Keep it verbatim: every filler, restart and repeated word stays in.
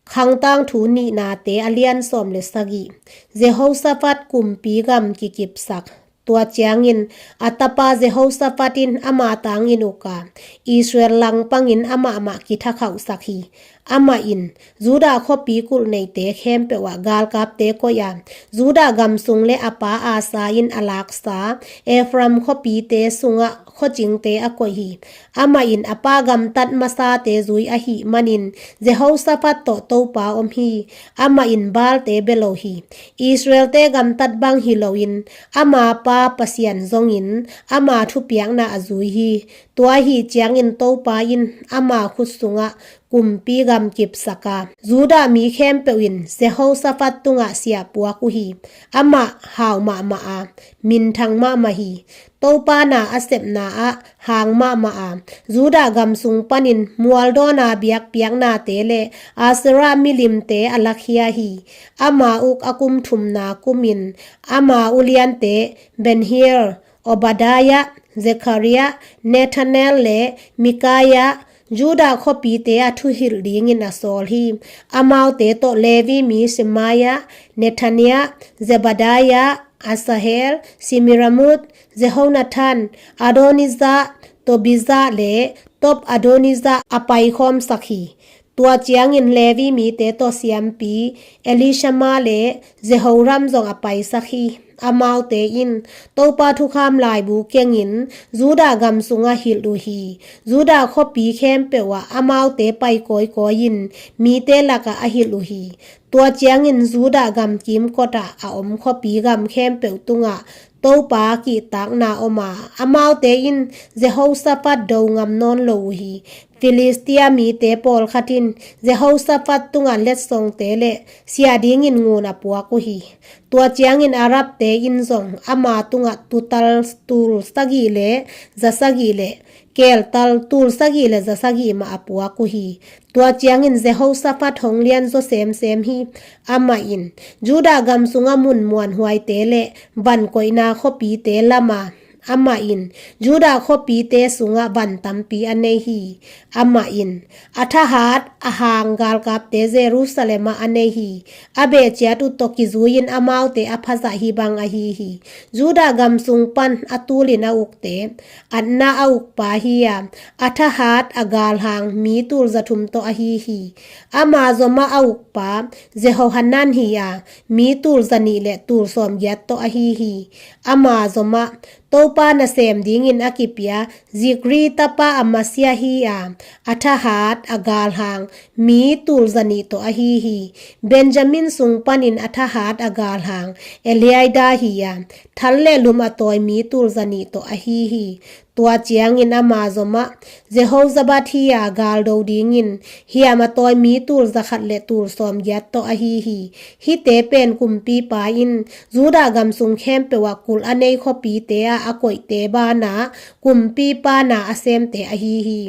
Khangtangthu nihnate a lian sawm le sagih. Jehoshaphat kumpi gam kikipsak. Tua ciangin a tapa Jehoshaphat in ama tangin uk a, Israel langpangin amah mah kithakhauhsak hi. Amah in Judah khuapi kulhneite khempeuh ah galkapte koih a, Judah gam sung le a pa Asa in a laksa Ephraim khuapite sungah khuacingte a koih hi. Amah in a pa gamtat masate zui ahih manin Jehoshaphat tawh Topa om hi. Amah in Baalte bia lo hi. Israelte gamtat bang hi loin ama pa Pasian zongin ama thupiakna a zui hi. Tua ahih ciangin Topa in ama khut sungah kumpi gam kipsak a, Judah mi khempeuh in Jehoshaphat tungah siahpuak uh hi. Amah hau mahmah a, minthang mahmah hi. Topa na a sepna ah hang mahmah a, Judah gam sung panin mualdawn a biakpiaknate le Asherah milimte a lakhia hi. Ama uk a kum thumna kumin ama uliante Ben-hur, Obadiah, Zechariah, Nethanel le Micaiah, Judah khuapite a thuhilh dingin a sawl hi. Amaute tawh Levi mi Shemaiah, Nethaniah, Zebadiah, Asahel, Shemiramoth, Jehonathan, Adonijah, Tobijah le Tob-adonijah a paikhawmsak hi. Tua ciangin Levi mite tawh siampi Elishama le Jehoram zong a paisak hi. Amaute in Topa thukham laibu kengin Judah gam sungah hilh uh hi. Judah khuapi khempeuh ah amaute pai kawikawi in mite lakah a hilh uh hi. Tua ciangin Judah gam kimkot ah a om khuapi gam khempeuh tungah Topa kihtakna om a, amaute in Jehoshaphat do ngam nawn lo uh hi. Filistia mite pawlkhat in Jehoshaphat tungah letsongte le siah dingin ngun a puak uh hi. Tua ciangin Arabte in zong ama tungah tutal tul sagih le za sagih le keltal tul sagih le za sagih mah a puak uh hi. Tua ciangin Jehoshaphat hong lianzaw semsem hi. Amah in Judah gam sungah mun muanhuaite le van koihna khuapite lam a, amah in Judah khuapite sungah van tampi a nei hi. Amah in a thahat a hang galkapte Jerusalem ah a nei hi. A behciat uh tawh kizui-in amaute a phazah hih bang ahi hi. Judah gam sung pan a tulin a ukte, Adna a ukpa hi a, a thahat a galhang mi tul za thum tawh ahi hi. Ama zomah a ukpa Jehohanan hi a, mi tul za nih le tul sawmgiat tawh ahi hi. Ama zomah Topa nasem dingin a kipia Zikri tapa Amasia hi a, a thahat a galhang mi tul za nih tawh ahi hi. Benjamin sung panin a thahat a galhang Eliada hi a, thal le lum a tawi mi tul za nih tawh ahi hi. Tua ciangin ama zomah Jehozabad hi a, galdo dingin hiam a tawi mi tul za khat le tul sawmgiat tawh ahi hi. Hihte pen kumpipa in Judah gam sung khempeuh ah kulh a nei khuapite ah a koihte banah kumpipa na a semte ahi hi.